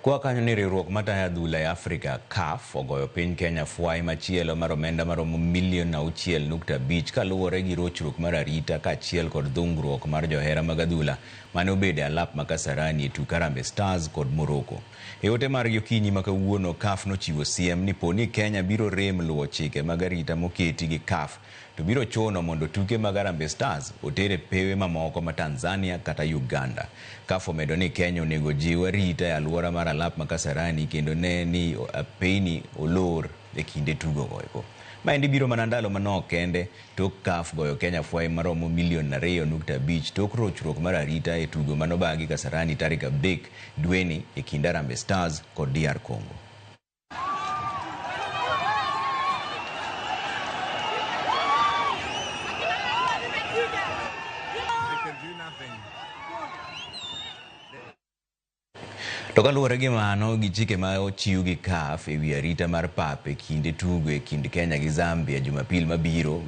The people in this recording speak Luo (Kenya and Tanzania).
Kwa kanyo ni riwruok matayo adhula e Afrika CAF ogoyo piny Kenya fwai machielo mar omenda maromo milion 6.5 kaluwore gi rochruok mar arita kaachiel kod dhungruok mar johera mag adhula mane obedo e alap ma Kasarani e tuk Harambee Stars kod Morocco. E ote margi okinyi ma kawuono, CAF nochiwo siem ni poni Kenya biro rem luwo chike mag arita moketi gi CAF to biro chuno mondo tuke mag Harambee Stars oter e pewe mamoko ma Tanzania kata Uganda. CAF omedo ni Kenya onego jiw arita e alwora mar alap ma Kasarani kendo ne ni apeyni olor e kinde tugo goeko. Maendi biro mana ndalo manok kende tok CAF goyo Kenya fwai maromo milion 2.5 tok rochruok mar arita e tugo manobagi Kasarani tarik 3 dweni e kind Harambee Stars kod DR Congo. To kaluwore gi mano gi chike ma ochiw gi CAF ewi arita mar pap e kinde tugo e kind Kenya gi Zambia Jumapil mabiro.